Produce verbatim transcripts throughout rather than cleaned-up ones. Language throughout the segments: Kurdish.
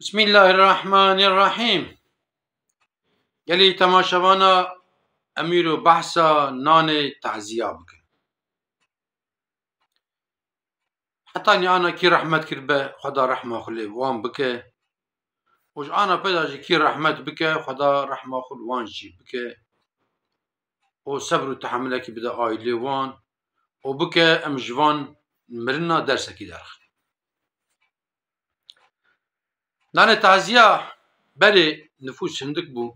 Bismillahirrahmanirrahîm. Gelî temaşevana, em îro behsa nanê taziya bikin. Heta nî ana kî rehmet kiribe, Xweda rehma xwe lê wan bike. Û ji ana pê de jî kî rehmet bike, Xweda rehma xwe li wan jî bike. Û sebr û tehemilekî bide aîlê wan. Û bike em ji van mirina dersekî derxin. Nanê taziya berê nifûs hindik bû.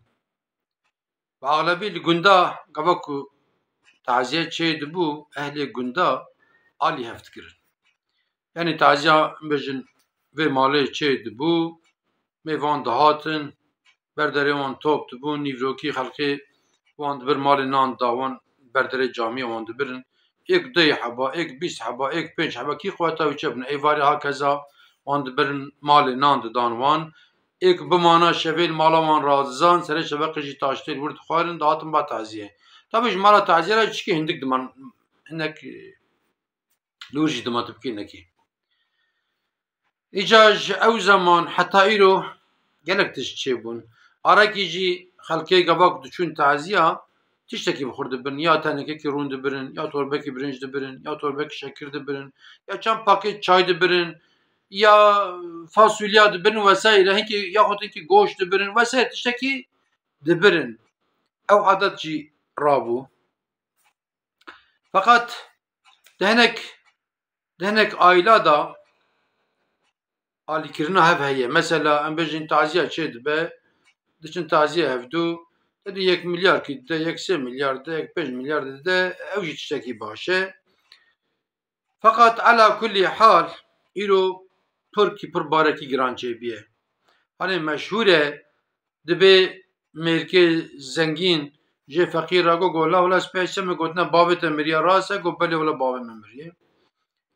Bi axlebî li gunda gava ku taziye çê dibû, ehlê gunda alî hev dikirin. Yanî taziya, bêjin, vê malê çê dibû, mêvan dihatin, ber derê wan top dibûn, nîvrokî xelkê wan dibir malê nan da wan, ber derê camiya wan dibirin. Êk deh heba, êk bîst heba, êk pênc heba, kî quweta wî çê bûn. Êvarê hakeza wan dibirin malê nan didan wan. Êk bimana şevê li mala wan radizan, serê şeveqê jî taştê li wir dixwarin, dihatin ba taziyê. Tabî ji mala taziyê re çikî hindik diman, hinek, e, li wir jî diman tu bikî nekî. Îca ji ew zeman heta îro gelek tişt çêbûn. Arekî jî xelkê gava ku diçûn taziya, tiştekî bi xwe dibirin. Ya tenekekî rûn dibirin, ya torbekî birinc dibirin, ya torbekî şekir dibirin, ya çend pakêt çay dibirin, ya fasulya dibirin vesaire. Hinkî, yaxud hinkî goşt dibirin vesaire, tiştekî dibirin. Ew adet jî rabû. Feqet di hinek, di hinek aîla de alîkirina hev heye. Mesela, em bêjin taziya çê dibe, diçin taziya hevdû, te dî yek milyar kî dide, yek sê milyar dide, yek pênc milyar dide, ew jî tiştekî baş e. Feqet ela kullî hal, îro pirkî pir barekî giran çêbûye. Hanê meşhûr e, dibê mêrkê zengîn jê feqîr ra got, got, "La wela spîya çi me gotine bavê te miriye, rast e?" Got, "Belê wela bavê min miriye."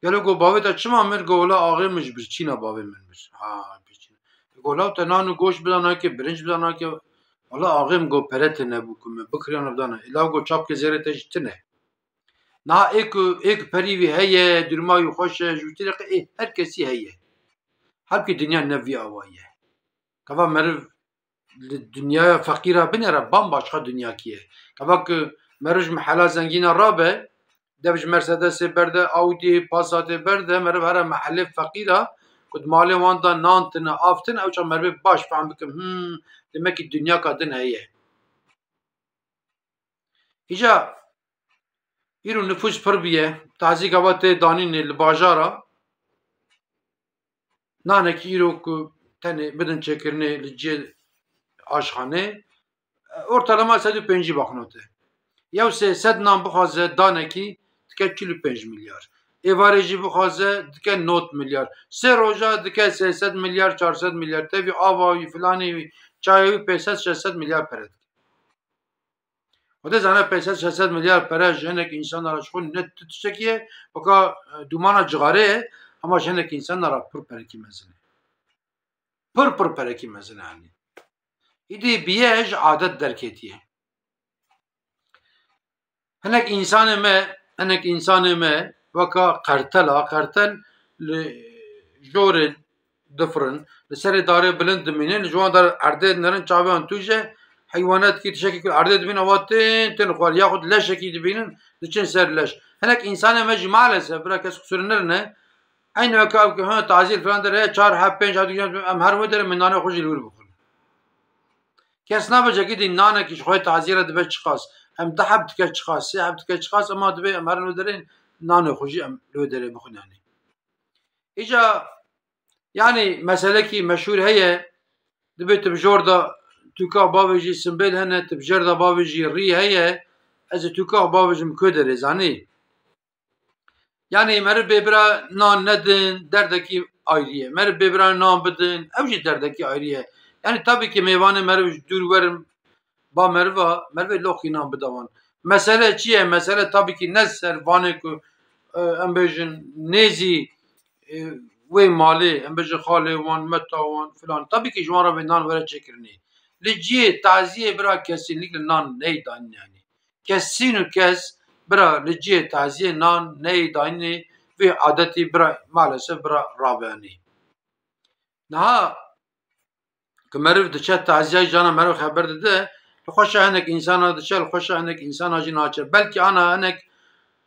Gelo got, "Bavê te çima mir?" Got, "Wela axê min ji birçîna bavê min mir." Ha, birçîna. Got, "La te nan û goşt bida nake, birinc bida nake?" "Wela axê min got, pere tune bû ku min bikiriyana bidana." Îla got, "Çapkê zêrê te jî tune." Niha ê ku, ê ku perî wî heye, durma wî xweş e, ji wî tirê qe ê her kesî heye. Halbukî dinya ne vî awayî ye. Gava meriv li dinyaya feqîra binêre, bambaşqa dinyakî ye. Gava ku meriv ji mehela zengîna rabe, dev ji Mercedesê berde, Audiyê, Passatê berde, meriv here mehelê feqîra, ku di malê wan de nan tine, av tine, ew çax merivê baş fehm bikim, hmm, demekî dinyaka din heye. Îca îro nifûs pir bûye, tazî gava tê danînê li bajara, nanekî îro ku tenê bidin çêkirinê li cihê aşxanê, ortalama sed û pêncî baxnot e. Yew sê sed nan bixwaze danekî dike çil û pênc milyar. Êvarê jî bixwaze dike nod milyar. Sê roja dike sê sed milyar, çar sed milyar. Tevî ava wî, filanê wî, çayê wî pênc sed şeş sed milyar pere dike. Xwedê zane pênc sed şeş sed milyar pere ji hinek însana re ji xwe ne tu tiştekî ye, weka, e, dûmana cixarê ye, hema ji hinek însana re pir perekî mezin e. Pir pir perekî mezin e, yanî. Îdî bûye ji adet derketiye. Hinek însanê me, hinek însanê me weka qertela, qertel li jorê difirin, li serê darê bilind dimînin, li ji wan dar erdê dinerin, çaviyan tûj e, heywanetkî tiştekî ku erdê dibînin, ewa tên, tên xwar, yaxud leşekî dibînin, diçin ser leş. Hinek însanê me jî maalesef, bira kes qisûrê nerine, eynî weke ew ku, ha, tazî li filan derê ye, çar heb, pênc heb, em herin wê derê, min nanê xwe jî li wir bixwin. Kes nabêje kî dî nanekî ji xwe tazî re dibe çiqas. Em du heb dike çiqas, sê heb dike çiqas, ema dibê em herin wê derê nanê xwe jî em li wê derê bixwin, yanî. Îca, yanî, meselekî meşhûr heye, dibê tu bi jor de tûka bavê jî simbêl hene, tu bi jêr de bavê jî rî heye, ez ê tûka bavê jî min ku derê, zanî? Yanî meriv bê bira nan nedin, derdekî ayrî ye. Meriv bê bira nan bidin, ew jî derdekî ayrî ye. Yanî tabî ki mêvanê meriv ji dûr werin ba meriva, merivê loqî nan bida wan. Mesele çi ye? Mesele tabî ki ne ser vanê ku, e, em bêjin nêzî, e, wê malê, em bêjin xalê wan, meta wan filan. Tabî ki ji wan re vê nan were çêkirinê. Li cihê taziyê bira kesînlikle nan neyê danîn yanî. Kesîn û kes bira li cihê taziyê nan neyê danînê, vê adetî bira maalesef bira rabe yanî. Niha Ki meriv diçe taziyayê cana meriv xeber dide, li xweşa hinek însana diçe, li xweşa hinek însana jî naçe. Belkî ana hinek,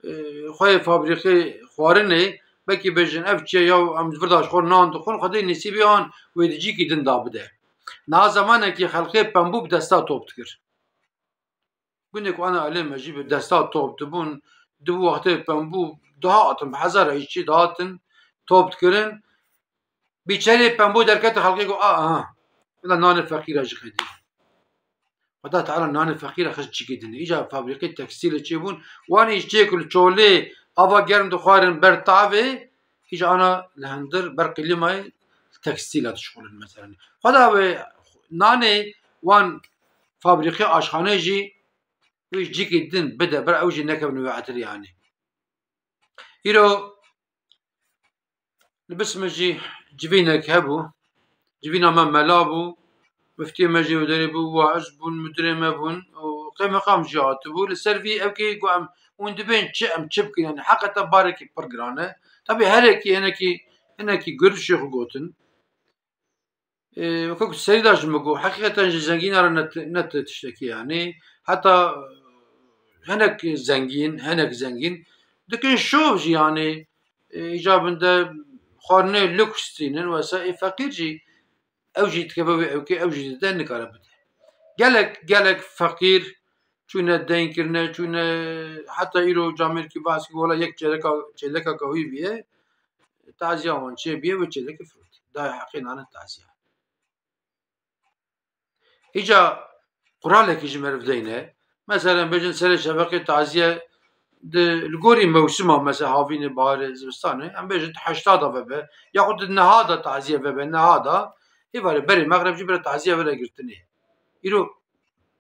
e, xweyê fabrîkê xwarinê, belkî bêjin ev çi ye, ya em ji vir de ji xwe nan dixwin, Xwedê nesîbê wan wê di cîkî din da bide. Niha zemanekî xelkê pembû bi desta top dikir. Gundê ku ana elê me jî bi desta top dibûn, di wextê pembû dihatin, bi hezara îşçî dihatin, top dikirin. Bîçerê pembû derkete xelkê got, "A, aha, bila nanê feqîra jî xedî." Xweda Teala nanê feqîra xist cîkê dinê. Îca fabrîqê tekstîlê çêbûn, wan îşçiyê ku li çolê ava germ dixwarin ber tavê, îca ana li hundir ber klîmayê tekstîla dişixulin mesela. Xweda wê nanê wan fabrîqê aşxanê jî wî cîkê din bide, ber ew jî nekevin wê etirê yanî. Îro li Bismijî civînek hebû. Civîna me mela bû. Miftiyê me jî wê derê bû, waiz bûn, mudirê me bûn û qeymeqam jî hatibû. Li ser vî ev kê got em hûn dibên çi, em çi bikin? Yanî heqeten barekî pir giran e. Tabî herekî hinekî, hinekî girtişê xwe gotin. Ê, weke ku serî da ji min got, heqîqeten ji zengîna re ne ti-, ne ti tiştekî yanî. Heta hinek zengîn, hinek zengîn dikin şov jî yanî, ê, îcabin de xwarinê lûks tînin wesa ê feqîr jî ew jî dikeve wê ewkê, ew jî dide nikare bide. Gelek, gelek feqîr çûne deyn kirine, çûne heta îro camêrkî baskî wela yek çêleka, çêleka qehwî bîye, taziya wan çêbîye wê çêlekê firotî. Dayê heqê nane taziya. Îca quralekî ji meriv deyne. Mesela bêjin serê şeveqê taziye di, li gorî mewsima, mesela havînê, baharê, zivistanê, em bêjin di heşta da vebe, yaxud di neha da taziye vebe, neha da, êvarê berê mexreb jî bire taziye vere girtinê. Îro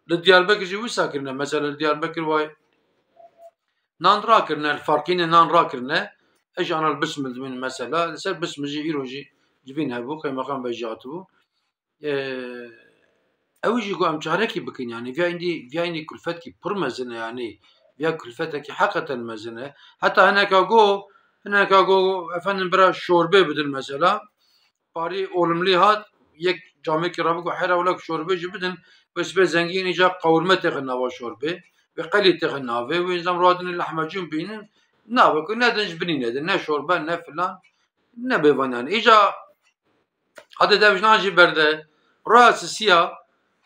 li Diyarbekir jî wisa kirine, mesela li Diyarbekir way nan rakirine, li Farqînê nan rakirine, ez jî ana li Bismil dimînim mesela, li ser Bismil jî îro jî civîn hebû, qeymeqam ve jî hatibû. Ee, ew jî got em çarekî bikin, yanî viya îndî, viya îndî kulfetkî pir mezin e, yanî viya kulfetekî heqeten mezin e. Heta hineka got, hineka got, efendim, bira şorbê bidin mesela. Parî olimlî hat, yek camêkî rabû got, hera wela ku şorbê jî bidin, wê sibê zengîn îca qewirme têxin nava şorbê, wê qelî têxin navê, wê zam radin lehmecûn bînin, nabe ku nedin ji binî nedin, ne şorbe, ne filan, ne bêvan yanî. Îca Hadi dev jinan jî berde. Roya sisiya,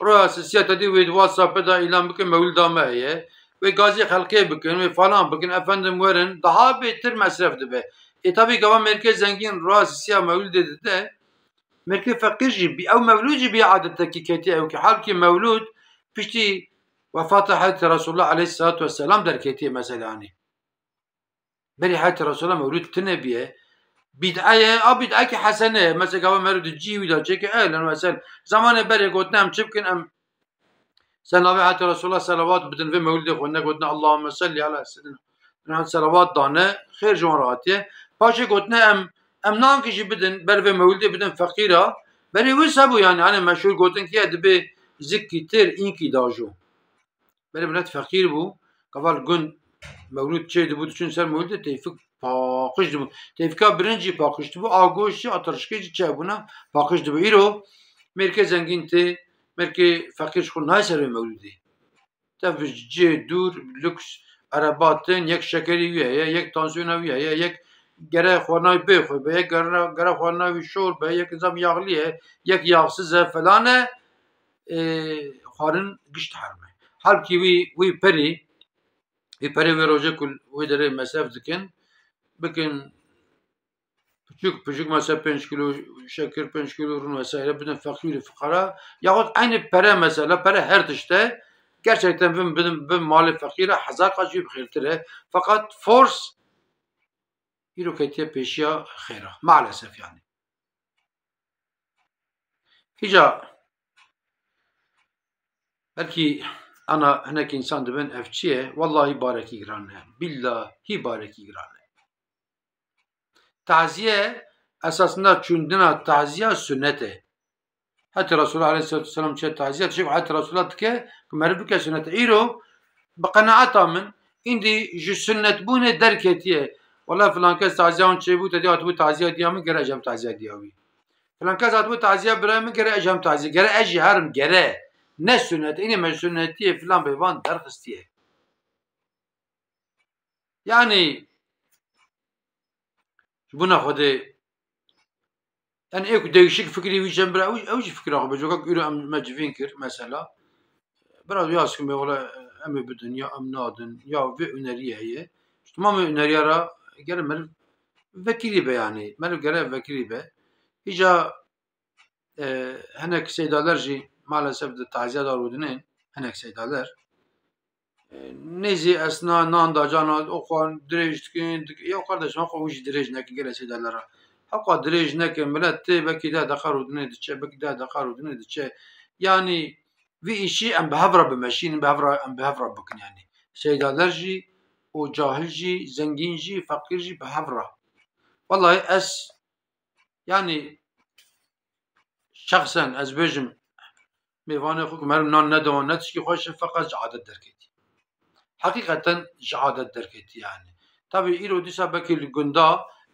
roya sisiya te dî wê di WhatsAppê de îlan bike mewlida me heye. Wê gazê xelkê bikin, wê falan bikin, efendim werin, daha bêtir mesref dibe. Ê tabî gava mêrkê zengîn roya sisiya mewlidê dide, mêrkê feqîr jî bî, ew mewlûd jî bî adetekî ketiye ew ki. Halkî mewlûd piştî wefata Hezretî Resulullah aleyhisselatu vesselam derketiye mesela, yanî. Berî heyatê Resûla mewlûd tune biye. Bîd'e ye, a bîd'ekî hesene ye. Mesela gava meriv di cî wî de çêke, ehlen we sehlen. Zamanê berê gotine em çi bikin, em ser navê heyatê Resûla selawat bidin, vê mewlidê xwe negotine Allahümme salli ala seyyidina Muhammed selawat dane, xêr ji wan re hatiye. Paşê gotine em, em nankî jî bidin, ber vê mewlidê bidin feqîra. Berê wisa bû yanî, hanê meşhûr gotin kî ye, dibê zikî tir, înkî dajo. Berê milet feqîr bû. Gava li gund mewlûd çê dibû, diçûn ser mewlûdê teyfik paqij dibû. Teyfika birinc jî paqij dibû. A goşt jî, a tirşikê jî çi hebûna paqij dibû. Îro mêrkê zengîn tê, mêrkê feqîr ji xwe nayê ser wê mewlûdê. Tev ji cihê dûr, lûks ereba tên, yek şekerî wî heye, yek tansiyona wî heye, yek gere xwarina wî bê xwe be, yek gere, gere xwarina wî şor be, yek zam yaxlî ye, yek yaxsiz e, filan e. Ê, xwarin gişt herme. Halkî wî, wî perî, wî perê wê roje ku wê derê mesref dikin, bikin piçûk piçûk, mesela pênc kilo şekir, pênc kilo rûn vesaire bidin feqîr û fiqara, yaxud eynî pere mesela, pere her tişt e, gerçekten bin, bin, bin malê feqîra hezar qat jî bi xêrtir e. Feqat fors îro ketiye pêşiya xêra. Maalesef yani. Îca belkî ana hinek însan dibin ev çi ye? Wellahî barekî giran e. Billahî barekî giran e. Taziye esasında çûndina taziya sunnet e. Heta Resulullah aleyhissalatu vesselam çe taziye, tişek heta Resulullah dike, ku meriv bike sunnet e. Îro bi qenaeta min, îndî ji sunnetbûnê derketiye. Wela filan kes taziya wan çêbû, te dî hatibû taziya diya min, gere jem taziya diya wî. Filan kes hat bo taziya birayê min, gere ez jî hem taziye, gere ez jî herim, gere. Ne sunnet, înê me sunnetiyê filan bêvan derxistiye. Yanî, ji bona Xwedê, yanî ê ku değişik fikrî wî jin bira, ew, ew jî fikra xwe be. Coka ku îro em me civîn kir, mesela, bira ya sikim be, wele em ê bidin, ya em nadin, ya vê huneriyê heye. Ji temamê huneriya re gere meriv vekirî be, yanî. Meriv gere vekirî be. Îca, e, hinek seydaler jî maalesef di taziya de rûdinên, hinek seydaler. E, nêzî esna nan da cana, o xwe dirêj dikin, dik-, ya kardeşim, heqo wî jî dirêj nekin, gele seydaler re. Heqa dirêj nekin, milet tê, belkî deh deqa rûdinê diçe, belkî deh deqa rûdinê diçe. Yanî, vî îşî em bi hev re bimeşînin, bi hev re, em bi hev re bikin, yanî. Seydaler jî, û cahil jî, zengîn jî, feqîr jî bi hev re. Wellahî ez, yanî, şexsen ez bêjim, mêvanê xwe ku meriv nan nede wan ne tişkî xweş e, feqet ji adet derketî. Heqîqeten ji adet derketî, yanî. Tabî îro dîsa belkî li gunda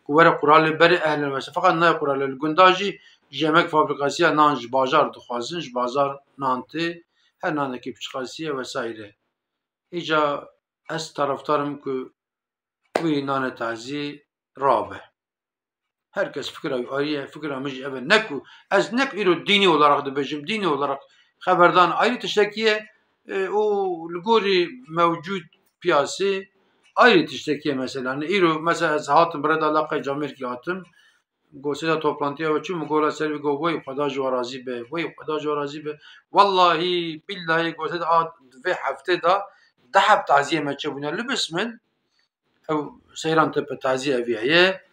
ku were quralê berê ehlen wese, feqet nayê quralê, li gunda jî ji yemek fabrikasiya nan ji bajar dixwazin, ji bazar nan tê, her nanekî piçiqasiye vesaire. Îca ez taraftar im ku wî nanê tazî rabe. Her kes fikra wî ayrî ye, fikra min jî ev e. Ne ku ez, ne ku îro dînî olarak dibêjim, dînî olarak xeberdan ayrî tiştekî ye, e, û li gorî mewcûd piyasê ayrî tiştekî ye mesela. Yanî îro mesela ez hatim, bi rêda Laqey Camêrkî hatim, Gosê de toplantiya we çû, min gola ser wî got, "Wey Xweda ji we razî be, wey Xweda ji we razî be." Wellahî, billahî, Gosê de a vê heftê de deh heb taziyê me çêbûne. Li Bismil, ew Seyran Tepe taziye evî heye.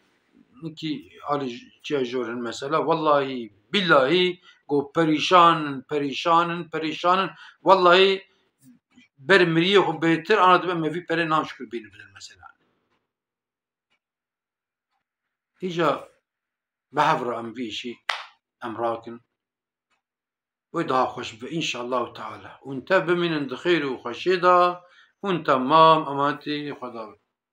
Kî alî j-, çiya jor in mesela. Wellahî, billahî, got, "Perîşan in, perîşan in, perîşan in." Wellahî, ber miriyê xwe bêtir, ana dibe me vî perê nan şikir bînin bidin mesela. Îca bi hev re em vî îşî em rakin. Wê daha xweş bibe, înşallahu teala. Hûn tev bimînin di xêr û xweşiyê de, hûn temam emanetî Xweda bin.